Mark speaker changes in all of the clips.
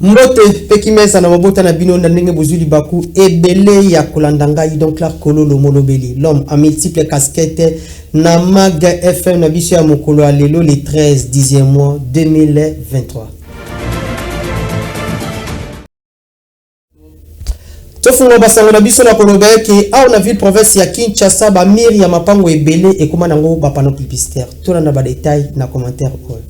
Speaker 1: Mbote mpe kimia na mabota na bino na ndenge bozwi libaku ebele ya kolanda ngai. Donc Clark Kololo Molobeli, l'homme à multiples casquettes, na Mag FM na biso ya mokolo ya lelo, le 13 10e mois 2023. Tofungola basango na biso na koloba eke awa na ville province ya Kinshasa, bamurs ya mapango ebele ekóma nango bapanneau publicitaire. Tolanda badétail na commentaire oyo.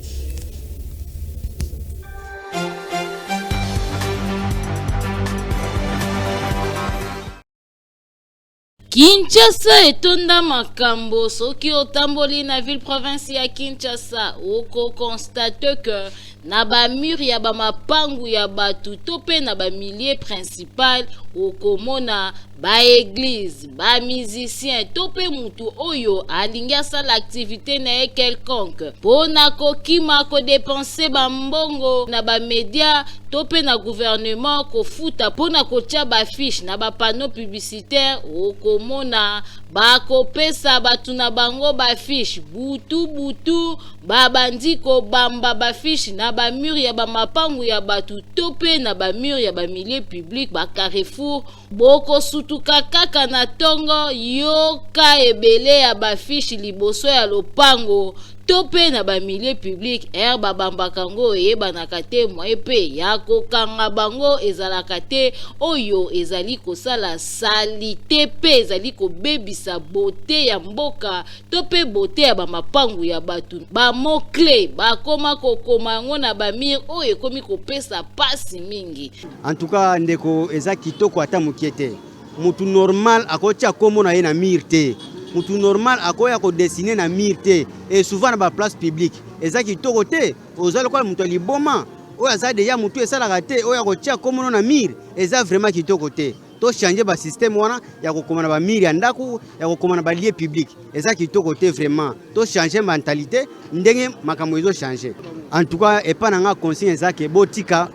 Speaker 2: Kinshasa etonda makambo. Soki otamboli na ville province ya Kinshasa, okoconstater que na bamurs ya bamapangu ya bato to mpe na bamilieu principal, okomona baéglise, bamusicien to mpe mutu oyo alingi asala activité na ye quelconque. Mpo na kokima kodépenser bambongo na bamédia to mpe na gouvernement kofuta mpo na kotia baaffiche na bapanneau publicitaire, okomona bakopesa bato na bango baaffiche butu butu, babandi kobamba baaffiche na bamurs ya bamapangu ya bato to mpe na bamurs ya bamilieu public, bacarrefour. Bokosutuka kaka na ntongo, yoka ebele ya baaffiche liboso ya lopango to mpe na bamilieu public. Ere babambaka yango eyebanaka te, moye mpe ya kokanga bango ezalaka te. Oyo ezali kosala saleté mpe ezali kobebisa beauté ya mboka to mpe beauté ya bamapangu ya bato. Bamots clés bakoma kokoma yango na bamurs oyo ekomi kopesa pasi mingi.
Speaker 3: En tout cas, ndeko, eza kitoko ata mokie te. Mutu normal akotia kombo na ye na mur te. Mutu normal akoya kodessiner na mur te, et souvent na baplace publique eza kitoko te. Oza lokola moto ya liboma oyo aza déjà motu esalaka te. Oyo akotia kombo na mur eza vraiment kitoko te. Tochanger basystème wana ya kokoma na bamurs ya ndako, ya kokoma na balieu public, eza kitoko te vraiment. Tochanger mentalité ndenge makambo ezochanger. En tout cas, epa na nga, consigne eza ke botika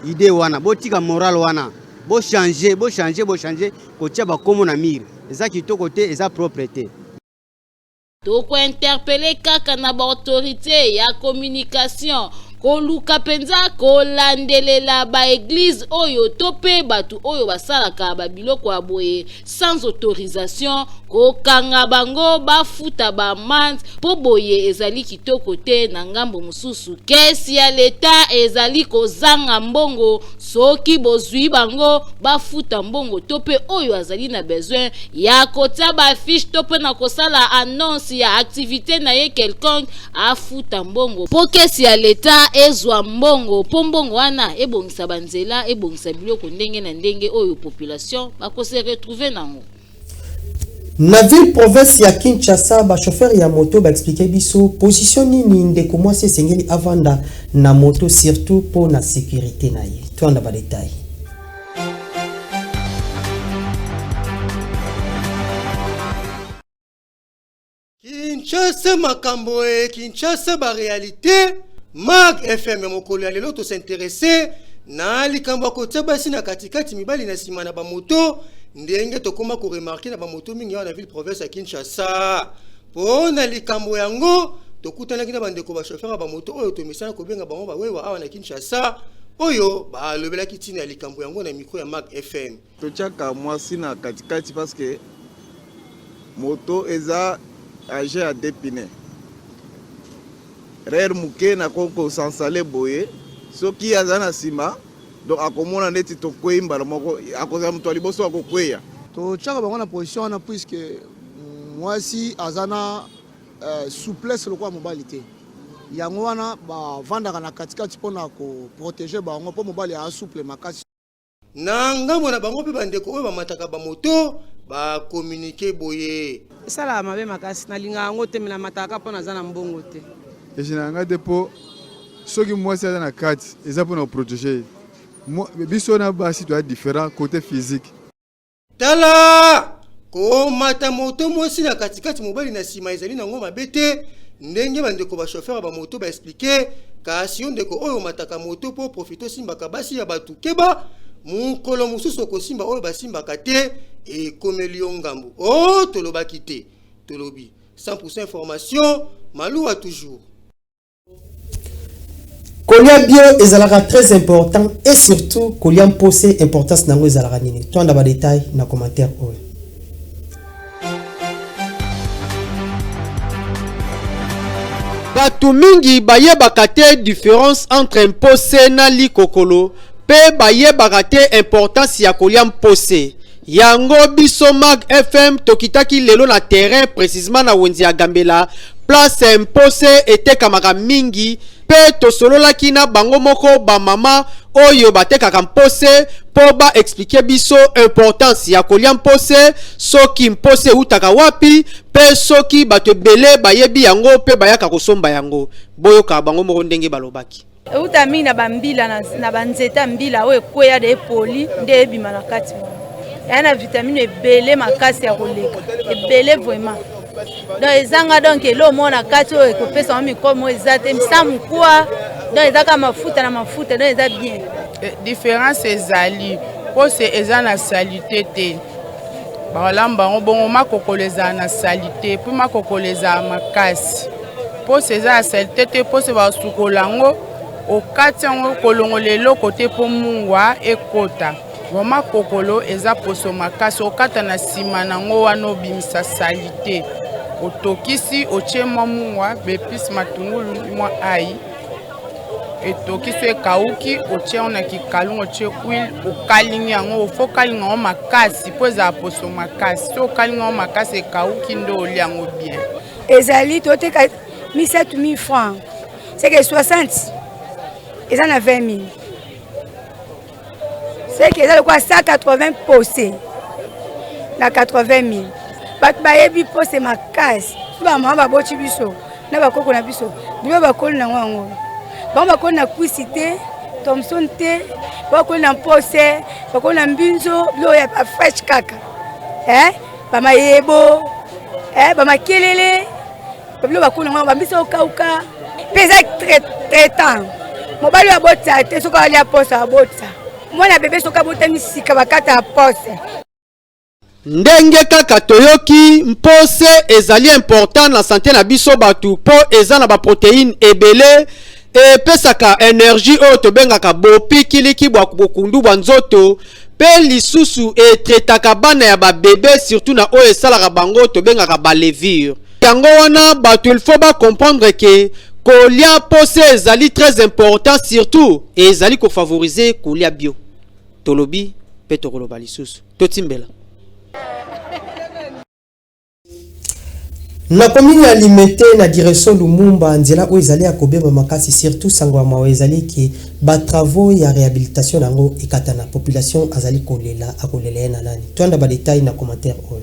Speaker 3: idée wana, botika morale wana, bochanger, bochanger, bochanger kotia bakombo na mur. Eza kitoko te, eza propre te.
Speaker 2: Tokointerpeller kaka na baautorité ya communication koluka mpenza kolandelela baéglise oyo to mpe bato oyo basalaka babiloko ya boye sans autorisation, kokanga bango, bafuta baamende, mpo boye ezali kitoko te. Na ngambo mosusu, caisse ya leta ezali kozanga mbongo. Soki bozwi bango, bafuta mbongo, to mpe oyo azali na besoin ya kotia baaffiche to mpe na kosala annonce ya activité na ye quelconque, afuta mbongo mpo caisse ya leta ezwa mbongo, mpo mbongo wana ebongisa banzela, ebongisa biloko ndenge na ndenge oyo population bakose retrouver nango.
Speaker 1: Na ville province ya Kinshasa, bachauffeur ya moto baexpliquer biso position nini ndeko mwasi esengeli avanda na moto, surtout mpo na sécurité na ye. Toanda badétail.
Speaker 4: Kinshasa makambo e, Kinshasa baréalité. Mag FM ya mokolo ya lelo, tos'intéresser na likambo ya kotia basi na katikati, mibali na nsima na bamoto, ndenge tokóma koremarquer na bamoto mingi awa na ville province ya Kinshasa. Mpo na likambo yango, tokutanaki na bandeko bachauffeur ya bamoto oyo tomesana kobenga bango bawewa awa na Kinshasa, oyo balobelaki ntina ya likambo yango na micro ya Mag FM.
Speaker 5: Totiaka mwasi na katikati parce que moto eza engin ya deux pneus. Rere moke nakoki kosansale boye, soki aza na nsima, donc akomona neti tokwei mbala moko, akozala moto ya liboso akokweya.
Speaker 6: Totiaka bango na position wana puisque mwasi aza na souplesse lokola mobali te. Yango wana bavandaka na katikati mpona koprotéger bango, mpo mobali aza souple makasi.
Speaker 4: Na ngambo na bango mpe, bandeko oyo bamataka bamoto bacommuniquer boye.
Speaker 7: Esalaka mabe makasi, nalingaka yango te, me namataka mpo naza na mbongo te.
Speaker 8: Esenaka ngai te, mpo soki mwasi aza na kati, eza mpona koprotéger ye. Biso na basi toya différent côté physique.
Speaker 4: Tala, komata moto mwasi na katikati, mobali na nsima, ezali nango mabe te ndenge bandeko bachauffeur ya bamoto baexpliquer. Kasi yo ndeko oyo omataka moto mpo profiter osimbaka basi ya bato, keba, mokolo mosusu okosimba oyo basimbaka te, ekomeli yo ngambo. O tolobaki te, tolobi 100 information maluwa toujours.
Speaker 1: Kolia bio ezalaka très important et surtout kolia mpose importance nango ezalaka nini? Toanda ba détail na commentaire oyo.
Speaker 9: Bato mingi bayebaka te difference entre mpose na likokolo mpe bayebaka te importance ya kolia mpose. Yango biso Mag FM tokitaki lelo na terrain, precisement na wenze ya Gambela, place mpose etekamaka mingi, mpe tosololaki na bango moko ba mama oyo batekaka mpose mpo ba expliquer biso importance ya kolia mpose, soki mpose eutaka wapi mpe soki bato ebele bayebi yango mpe bayaka kosomba yango. Boyoka bango moko ndenge balobaki.
Speaker 10: Euta mingi na bambila, na banzete ya mbila oyo ekweya de epoli nde ebima na kati wana. Eya na vitamine ebele makasi ya koleka, ebele vraiment. Donc ezanga donc eloko moko na kati oyo ekopesa ngo mikrobe moko eza te, misa mokwa, donc eza kaka mafuta na mafuta, donc eza bien.
Speaker 11: Différence ezali pose eza na salite te, bakolamba yango bongo makokolo ezala na salite, mpo makokolo ezala makasi. Pose eza na salite te, pose basukola yango, okati yango kolongola eloko te mpo mungwa ekota. Vraiment kokolo eza poso makasi, okata na nsima nango wana obimisa salite, otokisi otie mwa mungwa, bepise, matungulu, mwa ai, etokisi ekauki, otie yango na kikalungu, otie huile, okalingi yango. Ofo okalinga yango makasi mpo ezala poso makasi. So okalinga yango makasi ekauki nde olia yango bien.
Speaker 12: Ezali toteka misato 1000 francs, c'est que 60 eza na 20 000, c'est que eza lokola 180 pose na 80 000. Bato bayebi pose makasi, so bamama baboti biso na bakoko na biso bilo bakoli nango yango, bango bakoli na kwisi te, thomson te, bakoli na mpose, bakoli na mbinzo, bilo ya fresh kaka, eh? Bamayebo, eh, bamakelele, babilo bakoli nango, bambisi okauka mpe eza traitant. Mobali oyo abotisa te, soki alia pose abotisa mwana bebe, soki abotami sika bakata ya pose.
Speaker 9: Ndenge kaka toyoki, mpose ezali important na sante na biso bato mpo eza na baproteine ebele, epesaka energie oyo tobengaka bopikiliki bwa bokundu bwa nzoto, mpe lisusu etretaka bana ya babebe, surtout na oyo esalaka bango tobengaka balevure. Yango wana bato il faut bacomprendre ke kolia pose ezali très important, surtout ezali kofavorize kolia bio. Tolobi mpe tokoloba lisusu, totimbela.
Speaker 1: Na commune ya Limete na direction Lumumba, nzela oyo ezali ya kobeba makasi, surtout sango ya mawa ezali ke ba travaux ya réhabilitation nango ekatana. Population azali kolela, akolela ye na nani? Toanda ba détail na commentaire oyo.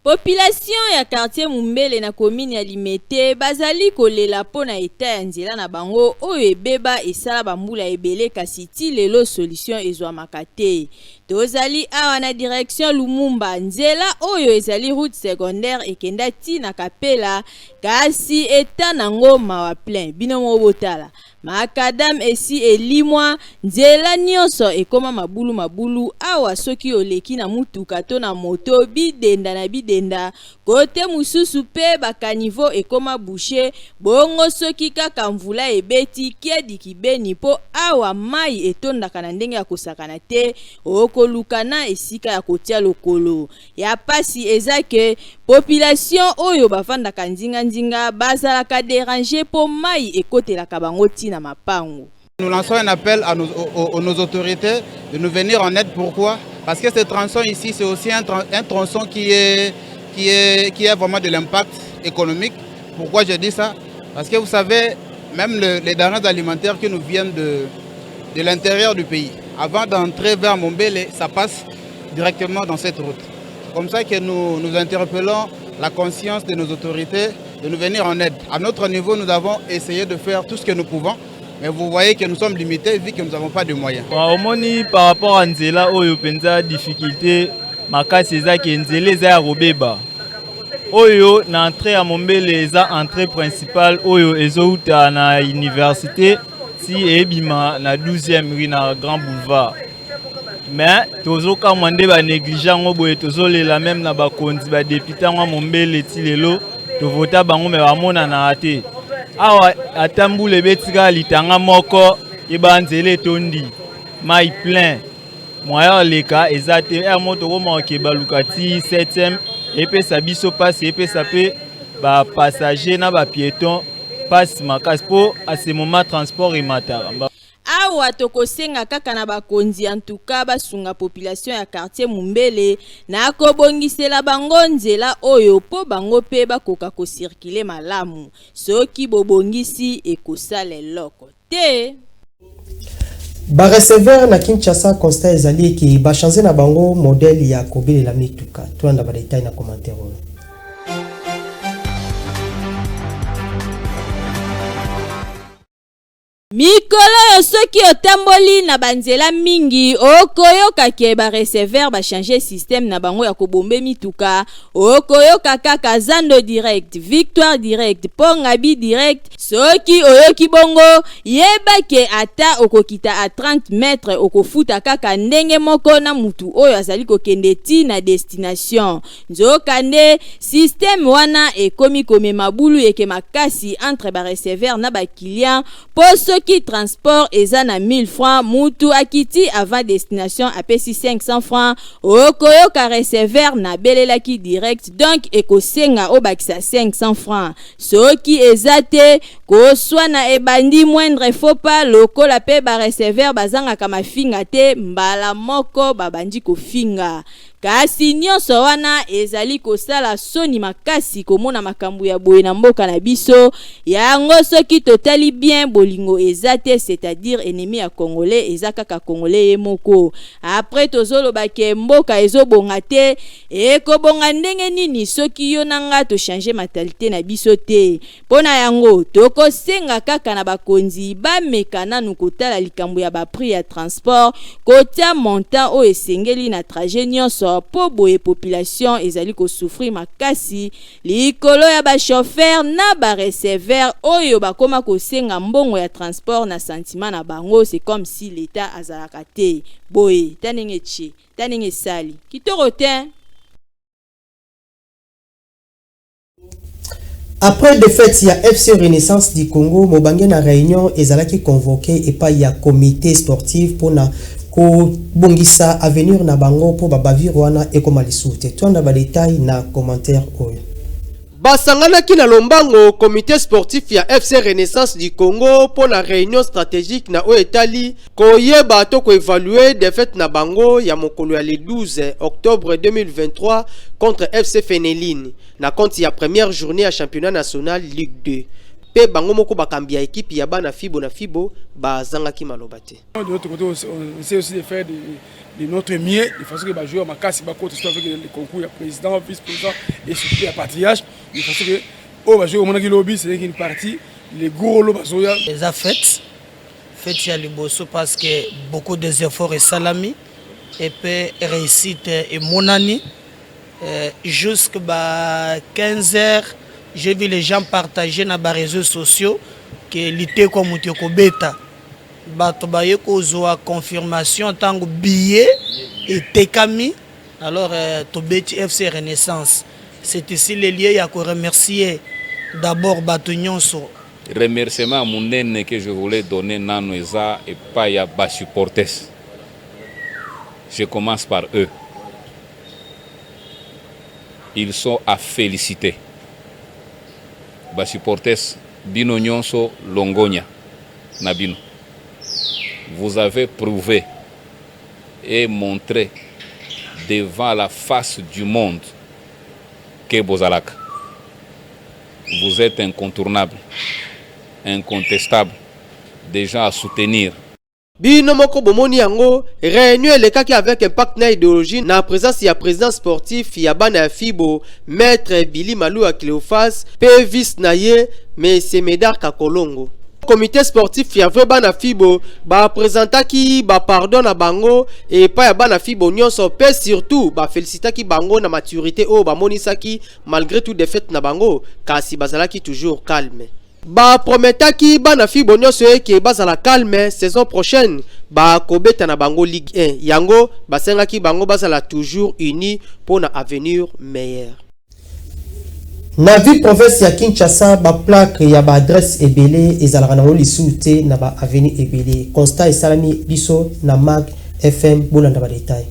Speaker 13: Population ya quartier Mumbele na commune ya Limete bazali kolela mpo na etat ya nzela na bango oyo ebeba esala ba mbula ebele kasi ti lelo solution ezwamaka te. Tozali awa na direction Lumumba, nzela oyo ezali route secondaire ekenda ti na Kapela kasi etat nango mawa plein. Bino moko botala. Macadam esi elimwa, nzela nionso ekoma mabulu mabulu, awa soki oleki na mutuka to na moto bidenda na bidenda, cote mususu pe ba caniveaux ekoma bouche, bongo soki kaka mvula ebeti kiadi kibeni po awa mayi etondaka na ndenge ya kosakana te, okoluka na esika ya kotia lokolo. Ya pasi eza que population oyo bafandaka nzinga nzinga bazalaka deranger po mayi ekotelaka bango ti na mapangu.
Speaker 14: Nous lançons un appel à nos autorités de nous venir en aide. Pourquoi? Parce que ce tronçon ici, c'est aussi un tronçon qui a vraiment de l'impact économique. Pourquoi je dis ça? Parce que vous savez, même les denrées alimentaires qui nous viennent de l'intérieur du pays, avant d'entrer vers Mombele, ça passe directement dans cette route. C'est comme ça que nous, nous interpellons la conscience de nos autorités de nous venir en aide. À notre niveau, nous avons essayé de faire tout ce que nous pouvons, mais vous voyez que nous sommes limités vu que nous n'avons pas de moyens.
Speaker 15: Bon, omoni par rapport à nzela oyo penza difficulté makasi eza ke nzela eza ya kobeba. Oyo na entrée ya Mombele eza entrée principale oyo ezouta na université ti ebima na 12e rue na Grand Boulevard. Mais tozokamwa nde banéglige yango boye, tozolela meme na bakonzi, badepute yango ya Mombele. Ti lelo tovota bango, me bamonanaka te awa. Ata mbula ebeti kaka litanga moko, yeba nzela etondi mai plein, moyen oleka eza te. Ere moko tokoma kokebaluka ti 7e, epesa biso mpasi, epesa mpe bapassager na bapiéton mpasi makasi, mpo à ce moment transport emataka.
Speaker 13: Awa tokosenga kaka na bakonzi ya ntuka basunga population ya quartier Mumbele na kobongisela bango nzela oyo, mpo bango mpe bakoka kocirculer malamu. Soki bobongisi, ekosala eloko te.
Speaker 1: Bareceveur na Kinshasa, constat ezali eke bachange na bango modèle ya kobelela mituka. Tolanda badétail na commentaire oyo.
Speaker 13: Mikolo oyo, soki otamboli na banzela mingi, okoyoka ke bareceveur bachange système na bango ya kobombe mituka. Okoyoka kaka Zando direct, Victoire direct, Pongabi direct. Soki oyoki bongo, yeba ke ata okokita a 30 mètre, okofuta kaka ndenge moko na mutu oyo azali kokende ti na destination. Nzokande système wana ekomi komema bulu eke makasi entre bareceveur na baclient, mpo soki transport eza na 1000 francs, mutu akiti avant destination apesi 500 francs, okoyoka receveur nabelelaki direct, donc ekosenga obakisa 500 francs. Soki eza te, koswana ebandi. Moindre faux pas, lokola mpe bareceveur bazangaka mafinga te, mbala moko babandi kofinga. Kasi nyonso wana ezali kosala soni makasi komona makambo ya boye na mboka na biso. Yango soki totali bien, bolingo eza te, c'est-à-dire ennemi ya Congolais eza kaka Congolais ye moko. Après tozoloba ke mboka ezobonga te. Ekobonga ndenge nini soki yo na nga tochange mentalité na biso te? Mpo na yango, tokosenga kaka na bakonzi bameka nanu kotala likambo ya baprix ya transport, kotia montant oyo esengeli na trajet nyonso, mpo boye population ezali kosouffrir makasi likolo ya bachauffeur na bareceveur oyo bakóma kosenga mbongo ya transport na sentiment na bango. C'est comme si l'État azalaka te. Boye ta ndenge etie, ta ndenge esali kitoko te.
Speaker 1: Après défaite ya FC Renaissance du Congo, mobange na réunion ezalaki convoqué epai ya comité sportif mpona kobongisa avenir na bango, mpo babavire wana ekoma lisusu te. Tolanda badétail na commentaire oyo.
Speaker 9: Basanganaki na lombango comité sportif ya FC Renaissance du Congo mpo na réunion stratégique na oyo etali koyeba to koévaluer défaite na bango ya mokolo ya le 12 octobre 2023 contre FC Feneline na compte ya première journée ya championnat national Ligue 2. Mpe bango moko bakambi ya ekipe ya bana Fibo na Fibo bazangaki maloba te.
Speaker 16: De l'autre côté, on essaie aussi de faire de notre mieux, de façon que les joueurs makasi bakota, surtout avec les concours, il y a président, vice-président et surtout il y a patillage, de façon que oh ba joueur omonaki lobi, c'est une partie les gros lots bazoya.
Speaker 17: Eza fête, fête ya liboso, parce que beaucoup des efforts esalami et pe réussite emonani. Jusque ba 15 heures, j'ai vu les gens partager na ba réseaux sociaux que litekwa moto ekobeta. Bato baye kozwa confirmation ntango billet etekami. Alors tobeti FC Renaissance. C'est ici le lieu ya koremercier d'abord bato nyonso.
Speaker 18: Remerciement ya monene que je voulais donner nano eza epai ya basupporters. Je commence par eux, ils sont à féliciter. Basupporters, bino nyonso, longonya na bino. Vous avez prouvé et montré devant la face du monde que bozalaka, vous êtes incontournable, incontestable, des gens à soutenir.
Speaker 9: Bino moko bomoni yango, réunion elekaki avec impact na idéologie, na présence ya président sportif ya bana ya Fibo, maître Billy Malua Cléophas, mpe vice na ye, monsieur Medar Kakolongo. Comité sportif ya vrai bana Fibo baprésentaki bapardon na bango epai ya bana Fibo nyonso, mpe surtout bafélicitaki bango na maturité oyo bamonisaki malgré tout défaite na bango, kasi bazalaki toujours calme. Ba prometaki bana Fibo nionso eke bazala calme saison prochaine ba kobeta na bango Ligue 1 yango basengaki bango bazala toujours unis pona avenir meilleur.
Speaker 1: Na ville province ya Kinshasa ba plaques ya ba adresses ebele ezalaka nango lisusu te na ba avenues ebele. Constat esalami biso na Mag FM bolanda ba details.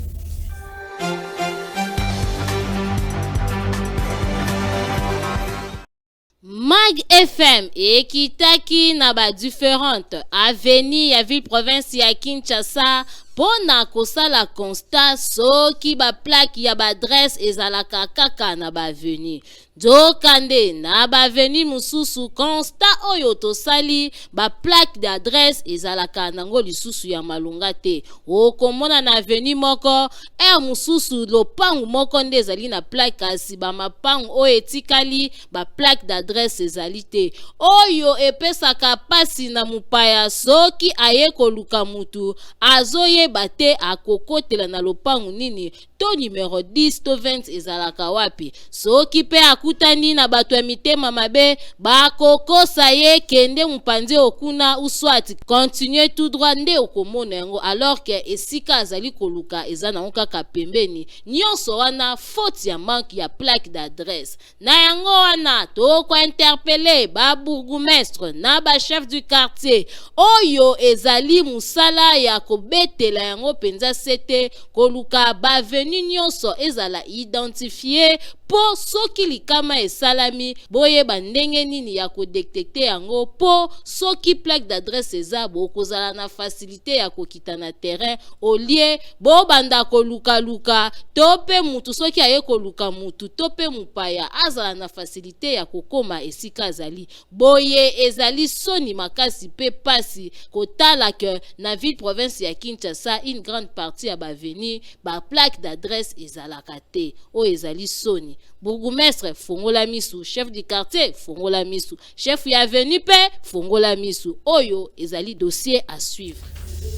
Speaker 2: Mag FM ekitaki na ba differentes avenues ya ville province ya Kinshasa mpo na kosala constat soki ba plaques ya ba adresses ezalaka kaka na ba avenues. Nzokande, na ba avenues mosusu, constat oyo tosali, ba plaques d'adresse ezalaka nango lisusu ya malonga te. Okomona na avenue moko, heure mosusu lopangu moko nde ezali na plaque kasi ba mapangu oyo etikali ba plaque d'adresse ezali te. Oyo epesaka pasi na mopaya soki aye koluka mutu azoyeba te akokotela na lopangu nini to numero 10 to 20 ezalaka wapi. Soki pe akutani na bato ya mitema mabe bakokosa ye kende mopanzi oyo kuna ou soit continuer tout droit nde okomona yango alors que esika azali koluka eza nango kaka pembeni. Nionso wana faute ya manque ya plaque d'adresse. Na yango wana toko interpeller ba bourgoumestres na ba chefs du quartier oyo ezali mosala ya kobetela yango penza sete koluka ba avenues nionso ezala identifier po soki likama esalami boyeba ndenge nini ya ko detecter yango po soki plaque d'adresse eza bokozala na facilite ya kokita na terrain au lieu bobanda kolukaluka to pe mutu soki aye koluka mutu to pe mupaya azala na facilite ya kokoma esika azali. Boye ezali soni makasi pe pasi kotala que na ville province ya Kinshasa une grande partie ya ba avenues ba plaques d'adresse ezalaka te. Oyo ezali soni. Bourgoumestre fongola misu, chef du quartier fongola misu, chef ya avenue pe fongola misu. Oyo ezali dossier à suivre.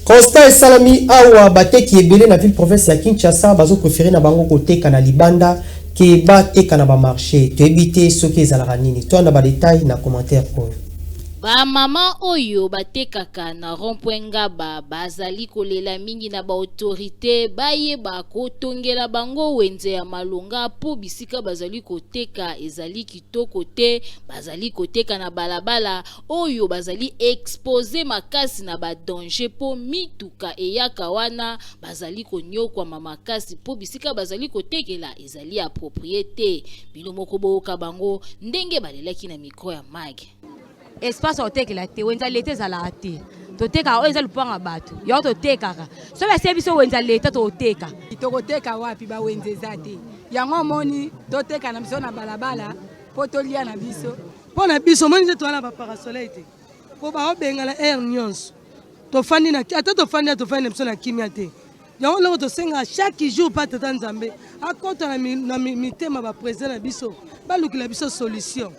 Speaker 1: Constat esalami awa bateki ebele na ville province ya Kinshasa bazo preferer na bango koteka na libanda que bateka na ba marche. Toyebi te soki ezalaka nini. Tolanda ba details na commentaire oyo.
Speaker 2: Ba maman oyo batekaka na rond point Ngaba bazali kolela mingi na ba autorites bayeba kotongela bango wenze ya malonga mpo bisika bazali koteka ezali kitoko te, bazali koteka na balabala oyo bazali expose makasi na ba danger mpo mituka eyaka wana bazali konyokwama makasi mpo bisika bazali kotekela ezali approprie te. Bino moko boyoka bango ndenge balelaki na micro ya Mag.
Speaker 19: Espace ya kotekela te, wenze ya leta ezalaka te. Totekaka oyo eza lupango ya bato, yango totekaka. Soki batie biso wenze ya leta tokoteka.
Speaker 20: Tokoteka wapi? Ba wenze eza te. Yango omoni toteka na biso na balabala mpo tolia na biso.
Speaker 7: Mpo na biso omoni nde toza na ba parasoleil te mpo baobengana heure nyonso tofandi na ata tofandi na tofandi na biso na kimia te yango eloko tosengaka chaque jour pa tata nzambe akɔta na mitema ba president na biso balukela biso solution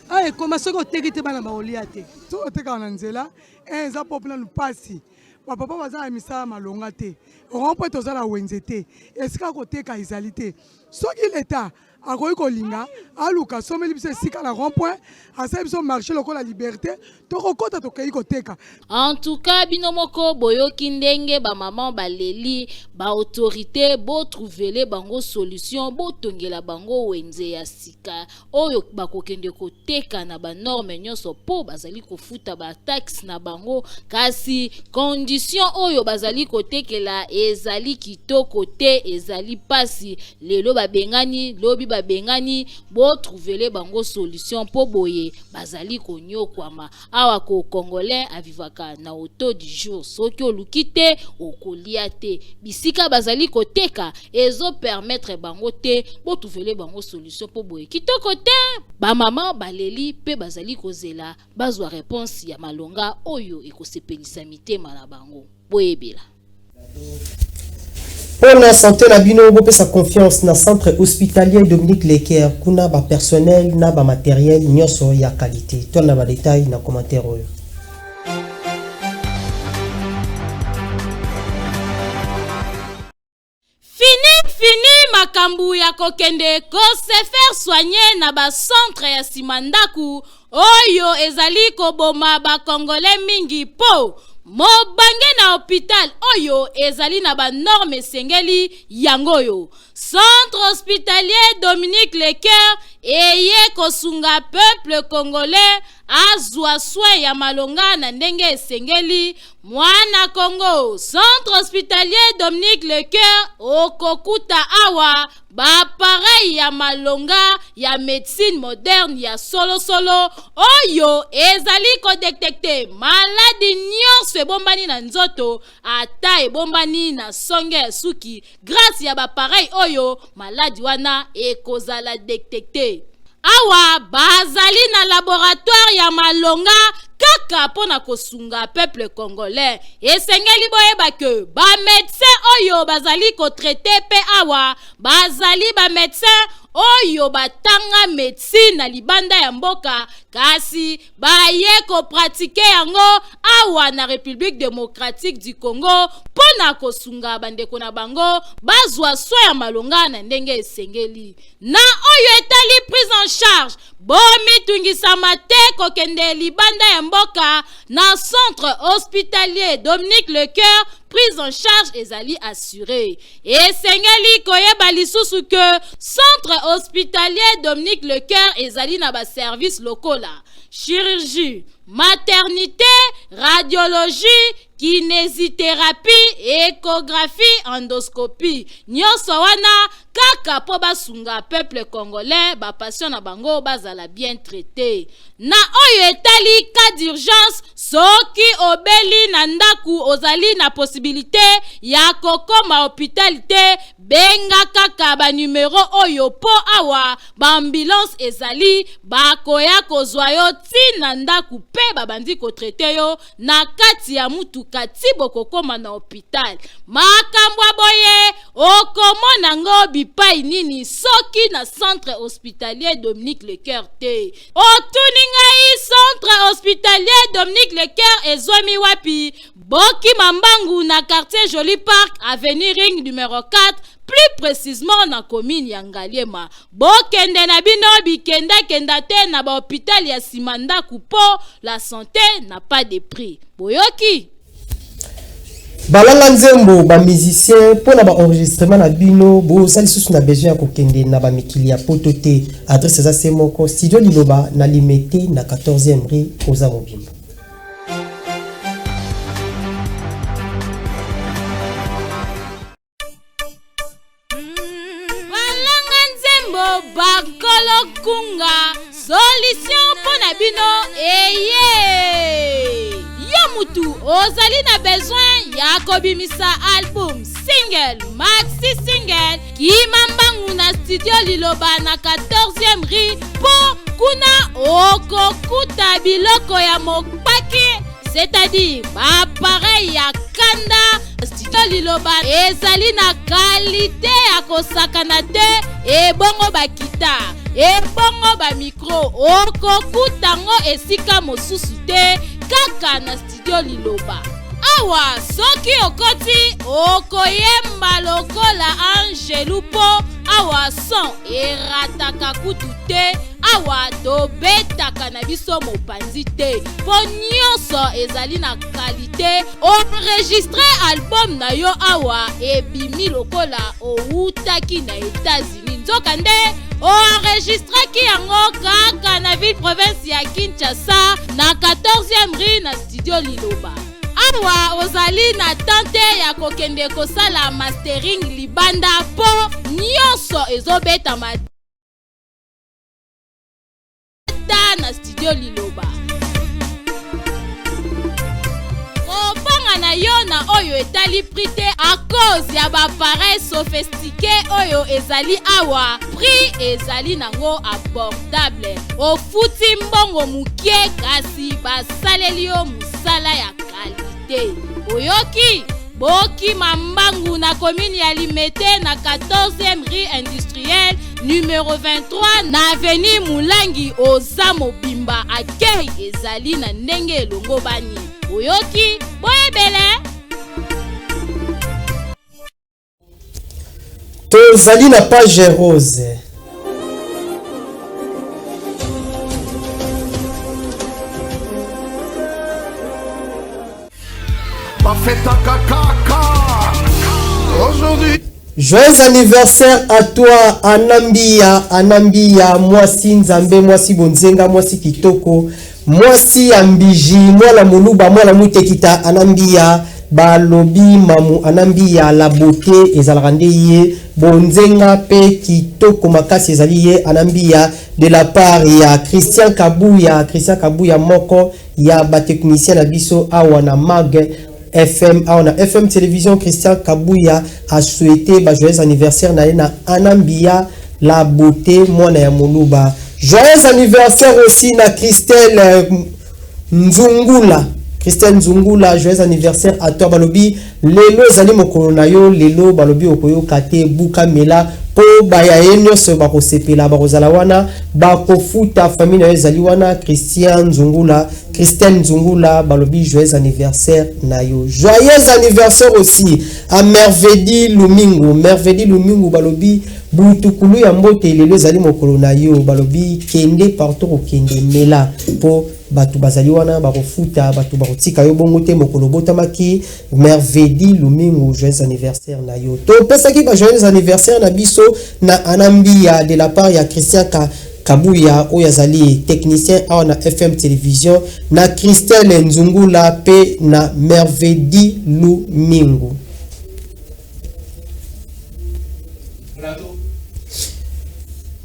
Speaker 7: awa ekoma soki oteki te bana bakolia te
Speaker 21: soki otekaka na nzela eh, eza mpo nanu mpasi bapapa baza na misala malonga te rond point toza na wenze te esika koteka ezali te soki leta akoki kolinga aluka asomeli biso esika na rond point asali biso marché lokola liberté tokokota tokei koteka.
Speaker 2: En tout cas bino moko boyoki ndenge ba maman baleli ba autorite bo trouvele bango solution botongela bango wenze ya sika oyo bakokende koteka na ba norme nyonso po bazali kofuta ba taxe na bango kasi condition oyo bazali kotekela ezali kitoko te ezali pasi lelo babengani lobi babengani bo trouvele bango solution po boye bazali konyokwama awa ko congolais avivaka na auto du jour soki oluki te okolia te bisika bazali koteka ezo permettre bango te bo trouvele bango solution po boye kitoko te ba mama baleli pe bazali kozela bazwa reponse ya malonga oyo ekosepelisa mitema na bango boyebela.
Speaker 1: Mpo na sante na bino, bopesa confiance na centre hospitalier Dominique Leker, kuna ba personnel na ba materiel nyonso ya qualite. Tolanda ba details na commentaire oyo.
Speaker 2: Fini fini makambu ya kokende ko se faire soigner na. na ba centre ya sima ndaku oyo ezali koboma ba congolais mingi po mobange na hopital oyo ezali na ba norme esengeli yango oyo Centre hospitalier Dominique Lecoeur eye kosunga peuple congolais azwa soin ya malonga na ndenge esengeli. Mwana Congo, Centre hospitalier Dominique Lecoeur okokuta awa ba appareil ya malonga ya medecine moderne ya solosolo oyo ezali kodetecte maladi nyonso ebombani na nzoto ata ebombani na songe ya suki. Grace ya ba appareil oyo maladi wana ekozala detecte. Awa bazali na laboratoire ya malonga kaka mpo na kosunga peuple congolais. Esengeli boyeba ke ba medecin oyo bazali ko traite mpe awa bazali ba medecin oyo batanga medecine na libanda ya mboka kasi baye ko pratiquer yango awa na Republique democratique du Congo mpo na kosunga bandeko na bango bazwa soin ya malonga na ndenge esengeli. Na oyo etali prise en charge, bomitungisama te kokende libanda ya mboka na centre hospitalier Dominique Lecoeur, prise en charge ezali assurée. Esengeli koyeba lisusu que centre hospitalier Dominique Lecoeur ezali na ba services lokola chirurgie, maternite, radiologie, kinesithérapie, echographie, endoscopie. Nyonso wana kaka mpo basunga peuple congolais, ba patients na bango bazala bien traite. Na oyo etali cas d'urgence, soki obeli na ndaku ozali na possibilite ya kokoma hopital te, benga kaka ba numero oyo po awa ba ambulance ezali, bakoya kozwa yo ti na ndaku pe babandi ko traite yo na kati ya mutuka ti bokokoma na hopital. Makambo ya boye okomona ngo bipai nini soki na centre hospitalier Dominique Lecoeur te? Otuni ngai centre hospitalier Dominique Lecoeur ezwami wapi? Bokima mbangu na quartier Joli Parc, avenue Ring numero 4, plus précisément na commune ya Ngaliema. Bokende na bino bikenda-kenda te na ba hôpital ya sima ndaku po la santé n'a pas de prix. Boyoki?
Speaker 1: Balanga nzembo ba musicien mpo na ba enregistrement na bino boza lisusu na besoin ya kokende na ba mikili ya poto te. Adresse eza se moko, studio Liloba na Limete na 14e rue oza mobimba.
Speaker 2: Balanga nzembo bakolo kunga solution mpo na bino eye yo mutu ozali na besoin ya kobimisa album single maxi single kima mbangu na studio liloba na 14e rue mpo kuna okokuta biloko ya mopaki c'est-à-dire baappareil ya kanda. Studio liloba ezali na kalite ya kosakana te, ebongo bakita ebongo bamikro okokuta ngo esika mosusu te kaka na studio liloba. Awa soki okoti okoyemba lokola angelu po awa son erataka kutu te. Awa tobetaka na biso mopanzi te po nyonso ezali na kalite. Enregistre album na yo awa ebimi lokola owutaki na Etats-Unis, nzokande oenregistraki yango kaka na ville province ya Kinshasa na 14e rue na studio Liloba. Awa ozali na temps te ya kokende kosala mastering libanda po nyonso ezobetama ta na studio Liloba. Kobanga na yo na oyo etali prix te à cause ya ba appareil sophistiqué oyo ezali awa, prix ezali nango abordable. Ofuti mbongo mokie kasi basaleli yo mosala ya qualité. Oyoki? Bokima mbangu na commune ya Limete na 14e rue industrielle numero 23 na avenue Mulangi. Oza mobimba, accueil ezali na ndenge elongobani. Oyoki? Boyebele.
Speaker 1: Tozali na page rose.
Speaker 3: Nafetaka kaka aujourd'hui.
Speaker 1: Joyeux anniversaire à toi Anambia, Anambia, mwasi Nzambe, mwasi bonzenga, mwasi kitoko, mwasi ya mbiji, mwana moluba, mwana mutekita Anambia, balobi mamu Anambia la beauté ezalaka nde ye bonzenga pe kitoko makasi ezali ye Anambia de la part ya Christian Kabuya, Christian Kabuya moko ya ba technicien na biso awa na Mag FM, awa na FM Télévision. Christian Kabuya a souhaité ba joyeux anniversaire na ye na Anambia la beauté, mwana ya moluba. Joyeux anniversaire aussi na Christelle Nzungula, Christelle Nzungula, joyeux anniversaire à toi. Balobi lelo ezali mokolo na yo lelo, balobi okoyoka te, buka mela mpo baya ye nyonso bakosepela, bakozala wana, bakofuta, famille na yo ezali wana. Christian Nzungula, Christelle Nzungula, balobi joyeux anniversaire na yo. Joyeux anniversaire aussi à Mervedi Lumingu, Mervedi Lumingu, balobi butukulu ya mbote, lelo ezali mokolo na yo, balobi kende partout, kokende mela mpo bato bazali wana, bakofuta, bato bakotika yo bongo te mokolo obotamaki. Mervedi Lumingu, joyeux anniversaire na yo. Topesaki ba joyeux anniversaire na biso na Anambia de la part ya Christian Kabuya oyo azali technicien awa na FM Télévision, na Christelle Nzungula mpe na Mervedi Lumingu.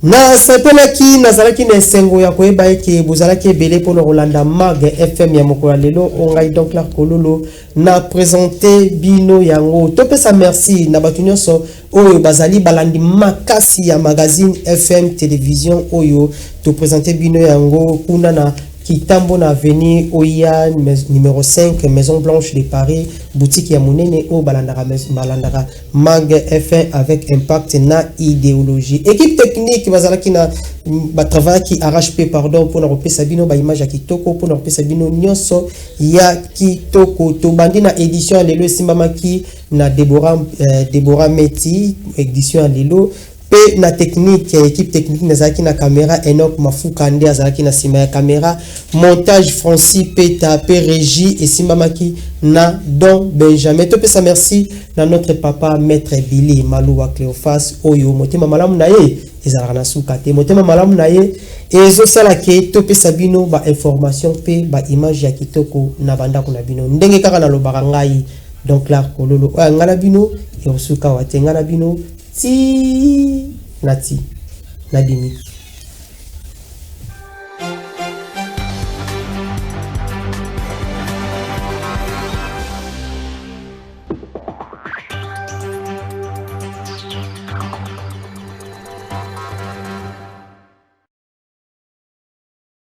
Speaker 1: Nasepelaki, nazalaki na esengo ya koyeba eke bozalaki ebele mpona kolanda Mag FM ya mokolo ya lelo. O ngai donc Clark Kololo na présente bino yango. Topesa merci na bato nyonso oyo bazali balandi makasi ya magazine FM Télévision oyo toprésente bino yango kuna na Kitambo, na avenue Oya numéro 5, Maison Blanche de Paris, boutique ya monene oyo balandaka, balandaka Mag F1 avec impact na idéologie. Équipe technique bazalaki na batravaillaki RHP, pardon, mpona kopesa bino baimage ya kitoko, mpona kopesa bino nyonso ya kitoko. Tobandi na édition ya lelo esimbamaki na Deborah, Deborah Meti, édition ya lelo mpe na technique ya équipe technique nazalaki na caméra Enoch Mafuka nde azalaki na nsima ya caméra, montage Francis Peta mpe régie esimbamaki na Don Benjamin. Topesa merci na notre papa maître Billy Maluwa Cléophas oyo motema malamu na ye ezalaka na suka te, motema malamu na ye ezosala ke topesa bino bainformation mpe baimage ya kitoko na bandako na bino. Ndenge kaka nalobaka ngai donc Clark Kololo, oyo ngai na bino ekosuka wa te, ngai na bino ti na ti, nabimi.